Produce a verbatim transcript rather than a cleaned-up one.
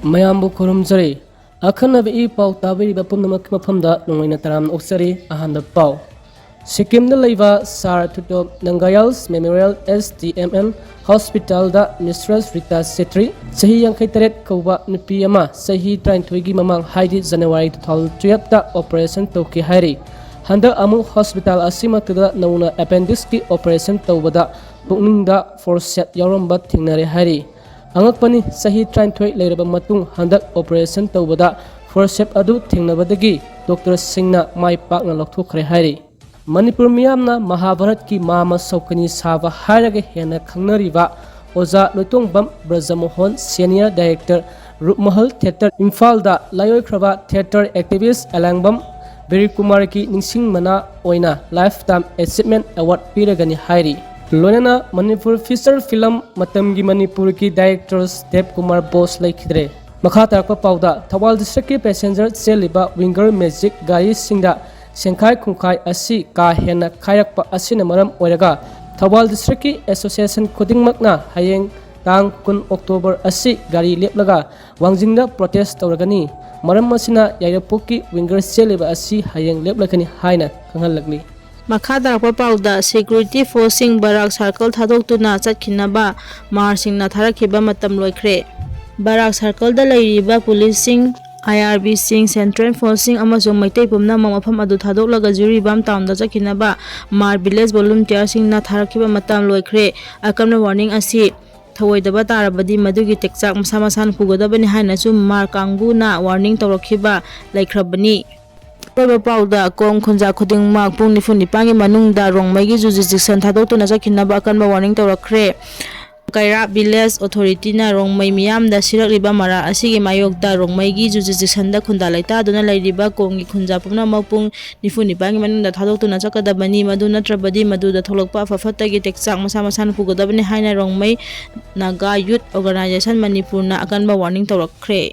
ꯃꯌꯥꯝꯕꯨ ꯈꯨꯔꯨꯝꯖꯔꯤ꯫ ꯑꯈꯟꯅꯕ ꯏ ꯄꯥꯎ ꯇꯥꯕꯤꯔꯤꯕ ꯄꯨꯝꯅꯃꯛꯀꯤ ꯃꯐꯝꯗ ꯅꯣꯡꯃꯩꯅ ꯇꯔꯥꯝꯅ ꯑꯣꯛꯆꯔꯤ꯫ ꯑꯍꯥꯟꯕ ꯄꯥꯎ꯫ ꯁꯤꯛꯀꯤꯝꯗ ꯂꯩꯕ sir Thutob Namgyal memorial, S T M M, ꯍꯣꯁꯄꯤꯇꯥꯜꯗ ꯃꯤꯁꯇ꯭ꯔꯦꯁ ꯔꯤꯇꯥ ꯁꯦꯇ꯭ꯔꯤ, ꯆꯍꯤ ꯌꯥꯡꯈꯩ ꯇꯔꯦꯠ ꯀꯧꯕ ꯅꯨꯄꯤ ꯑꯃ ꯆꯍꯤ ꯇꯔꯥꯅꯤꯊꯣꯏꯒꯤ ꯃꯃꯥꯡ, ꯍꯥꯏꯗꯤ ꯖꯅꯋꯥꯔꯤ two thousand twelve ꯇ ꯑꯣꯄꯔꯦꯁꯟ ꯇꯧꯈꯤ ꯍꯥꯏꯔꯤ꯫ ꯍꯟꯗꯛ ꯑꯃꯨꯛ ꯍꯣꯁꯄꯤꯇꯥꯜ ꯑꯁꯤꯃꯛꯇꯗ ꯅꯧꯅ ꯑꯦꯄꯦꯟꯗꯤꯛꯁꯀꯤ ꯑꯣꯄꯔꯦꯁꯟ ꯇꯧꯕꯗ ꯄꯨꯛꯅꯤꯡꯗ ꯐꯣꯔꯁꯦꯞ ꯌꯥꯎꯔꯝꯕ ꯊꯦꯡꯅꯔꯦ ꯍꯥꯏꯔꯤ꯫ ꯑꯉꯛꯄꯅꯤ, ꯆꯍꯤ ꯇꯔꯥꯅꯤꯊꯣꯏ ꯂꯩꯔꯕ ꯃꯇꯨꯡ ꯍꯟꯗꯛ ꯑꯣꯄꯔꯦꯁꯟ ꯇꯧꯕꯗ ꯐꯣꯔꯁꯦꯞ ꯑꯗꯨ ꯊꯦꯡꯅꯕꯗꯒꯤ ꯗꯣꯛꯇꯔꯁꯤꯡꯅ ꯃꯥꯏ ꯄꯥꯛꯅ ꯂꯧꯊꯣꯛꯈ꯭ꯔꯦ ꯍꯥꯏꯔꯤ꯫ ꯃꯅꯤꯄꯨꯔ ꯃꯤꯌꯥꯝꯅ ꯃꯍꯥꯚꯥꯔꯠꯀꯤ ꯃꯥꯃ ꯁꯧꯀꯅꯤ ꯁꯥꯕ ꯍꯥꯏꯔꯒ ꯍꯦꯟꯅ ꯈꯪꯅꯔꯤꯕ ꯑꯣꯖꯥ ꯂꯣꯏꯇꯣꯡꯕꯝ ꯕ꯭ꯔꯖꯃꯣꯍꯟ, ꯁꯦꯅꯤꯌꯔ ꯗꯥꯏꯔꯦꯛꯇꯔ, ꯔꯨꯞꯃꯍꯜ ꯊꯤꯌꯦꯇꯔ, ꯏꯝꯐꯥꯜꯗ ꯂꯥꯏꯑꯣꯏꯈ꯭ꯔꯕ ꯊꯤꯌꯦꯇꯔ ꯑꯦꯛꯇꯤꯚꯤꯁ ꯑꯦꯂꯥꯡꯕꯝ ꯕꯤꯔꯤꯀꯨꯃꯥꯔꯒꯤ ꯅꯤꯡꯁꯤꯡ ꯃꯅꯥ ꯑꯣꯏꯅ ꯂꯥꯏꯐ ꯇꯥꯏꯝ ꯑꯦꯆꯤꯚꯃꯦꯟꯠ ꯑꯦꯋꯥꯔꯗ ꯄꯤꯔꯒꯅꯤ ꯍꯥꯏꯔꯤ꯫ ꯂꯣꯏꯅꯅ ꯃꯅꯤꯄꯨꯔ ꯐꯤꯆꯔ ꯐꯤꯂꯝ ꯃꯇꯝꯒꯤ ꯃꯅꯤꯄꯨꯔꯒꯤ ꯗꯥꯏꯔꯦꯛꯇꯔꯁ ꯗꯦꯕ ꯀꯨꯃꯥꯔ ꯕꯣꯁ ꯂꯩꯈꯤꯗ꯭ꯔꯦ꯫ ꯃꯈꯥ ꯇꯥꯔꯛꯄ ꯄꯥꯎꯗ, ꯊꯧꯕꯥꯜ ꯗꯤꯁꯇ꯭ꯔꯤꯛꯀꯤ ꯄꯦꯁꯦꯟꯖꯔ ꯆꯦꯜꯂꯤꯕ ꯋꯤꯡꯒꯔ ꯃꯦꯖꯤꯛ ꯒꯥꯔꯤꯁꯤꯡꯗ ꯁꯦꯟꯈꯥꯏ ꯈꯨꯟꯈꯥꯏ ꯑꯁꯤ ꯀꯥ ꯍꯦꯟꯅ ꯈꯥꯏꯔꯛꯄ ꯑꯁꯤꯅ ꯃꯔꯝ ꯑꯣꯏꯔꯒ ꯊꯧꯕꯥꯜ ꯗꯤꯁꯇ꯭ꯔꯤꯛꯀꯤ ꯑꯦꯁꯣꯁꯤꯌꯦꯁꯟ ꯈꯨꯗꯤꯡꯃꯛꯅ ꯍꯌꯦꯡ ꯇꯥꯡ ꯀꯨꯟ ꯑꯣꯛꯇꯣꯕꯔ ꯑꯁꯤ ꯒꯥꯔꯤ ꯂꯦꯞꯂꯒ ꯋꯥꯡꯖꯤꯡꯗ ꯄ꯭ꯔꯣꯇꯦꯁ ꯇꯧꯔꯒꯅꯤ꯫ ꯃꯔꯝ ꯑꯁꯤꯅ ꯌꯥꯏꯔꯤꯄꯣꯛꯀꯤ ꯋꯤꯡꯒꯔ ꯆꯦꯜꯂꯤꯕ ꯑꯁꯤ ꯍꯌꯦꯡ ꯂꯦꯞꯂꯒꯅꯤ ꯍꯥꯏꯅ ꯈꯪꯍꯜꯂꯛꯂꯤ꯫ ꯃꯈꯥ ꯇꯥꯔꯛꯄ ꯄꯥꯎꯗ, ꯁꯦꯀ꯭ꯌꯨꯔꯤꯇꯤ ꯐꯣꯔꯁꯁꯤꯡ ꯕꯔꯥꯛ ꯁꯥꯔꯀꯜ ꯊꯥꯗꯣꯛꯇꯨꯅ ꯆꯠꯈꯤꯅꯕ ꯃꯥꯔꯁꯤꯡꯅ ꯊꯥꯔꯛꯈꯤꯕ ꯃꯇꯝ ꯂꯣꯏꯈ꯭ꯔꯦ꯫ ꯕꯔꯥꯛ ꯁꯥꯔꯀꯜꯗ ꯂꯩꯔꯤꯕ ꯄꯨꯂꯤꯁꯁꯤꯡ, I R B ꯁꯤꯡ, ꯁꯦꯟꯇ꯭ꯔꯦꯜ ꯐꯣꯔꯁꯁꯤꯡ ꯑꯃꯁꯨꯡ ꯃꯩꯇꯩ ꯄꯨꯝꯅꯃꯛ ꯃꯐꯝ ꯑꯗꯨ ꯊꯥꯗꯣꯛꯂꯒ ꯖꯤꯔꯤꯕꯥꯝ ꯇꯥꯎꯟꯗ ꯆꯠꯈꯤꯅꯕ ꯃꯥꯔ ꯚꯤꯂꯦꯖ ꯚꯣꯂꯨꯟꯇꯤꯌꯔꯁꯤꯡꯅ ꯊꯥꯔꯛꯈꯤꯕ ꯃꯇꯝ ꯂꯣꯏꯈ꯭ꯔꯦ꯫ ꯑꯀꯟꯕ ꯋꯥꯔꯅꯤꯡ ꯑꯁꯤ ꯊꯧꯑꯣꯏꯗꯕ ꯇꯥꯔꯕꯗꯤ ꯃꯗꯨꯒꯤ ꯇꯦꯛꯆꯥꯛ ꯃꯁꯥ ꯃꯁꯥꯅ ꯄꯨꯒꯗꯕꯅꯤ ꯍꯥꯏꯅꯁꯨ ꯃꯥꯔ ꯀꯥꯡꯕꯨꯅ ꯋꯥꯔꯅꯤꯡ ꯇꯧꯔꯛꯈꯤꯕ ꯂꯩꯈ꯭ꯔꯕꯅꯤ꯫ ꯑꯀꯣꯏꯕ ꯄꯥꯎꯗ, ꯀꯣꯝ ꯈꯨꯟꯖꯥ ꯈꯨꯗꯤꯡꯃꯛ ꯄꯨꯡ ꯅꯤꯐꯨ ꯅꯤꯄꯥꯟꯒꯤ ꯃꯅꯨꯡꯗ ꯔꯣꯡꯃꯩꯒꯤ ꯖꯨꯔꯤꯁꯗꯤꯛꯁꯟ ꯊꯥꯗꯣꯛꯇꯨꯅ ꯆꯠꯈꯤꯅꯕ ꯑꯀꯟꯕ ꯋꯥꯔꯅꯤꯡ ꯇꯧꯔꯛꯈ꯭ꯔꯦ꯫ ꯀꯩꯔꯥꯞ ꯚꯤꯂꯦꯖ ꯑꯣꯊꯣꯔꯤꯇꯤꯅ ꯔꯣꯡꯃꯩ ꯃꯤꯌꯥꯝꯗ ꯁꯤꯔꯛꯂꯤꯕ ꯃꯔꯥꯜ ꯑꯁꯤꯒꯤ ꯃꯥꯌꯣꯛꯇ ꯔꯣꯡꯃꯩꯒꯤ ꯖꯨꯔꯤꯁꯗꯤꯛꯁꯟꯗ ꯈꯨꯟꯗꯥ ꯂꯩꯇꯥꯗꯨꯅ ꯂꯩꯔꯤꯕ ꯀꯣꯝꯒꯤ ꯈꯨꯟꯖꯥ ꯄꯨꯝꯅꯃꯛ ꯄꯨꯡ ꯅꯤꯐꯨ ꯅꯤꯄꯥꯟꯒꯤ ꯃꯅꯨꯡꯗ ꯊꯥꯗꯣꯛꯇꯨꯅ ꯆꯠꯀꯗꯕꯅꯤ꯫ ꯃꯗꯨ ꯅꯠꯇ꯭ꯔꯕꯗꯤ ꯃꯗꯨꯗ ꯊꯣꯛꯂꯛꯄ ꯑꯐ ꯐꯠꯇꯒꯤ ꯇꯦꯛꯆꯥꯛ ꯃꯁꯥ ꯃꯁꯥꯅ ꯄꯨꯒꯗꯕꯅꯤ ꯍꯥꯏꯅ ꯔꯣꯡꯃꯩ ꯅꯥꯒꯥ ꯌꯨꯠ ꯑꯣꯔꯒꯅꯥꯏꯖꯦꯁꯟ ꯃꯅꯤꯄꯨꯔꯅ ꯑꯀꯟꯕ ꯋꯥꯔꯅꯤꯡ ꯇꯧꯔꯛꯈ꯭ꯔꯦ꯫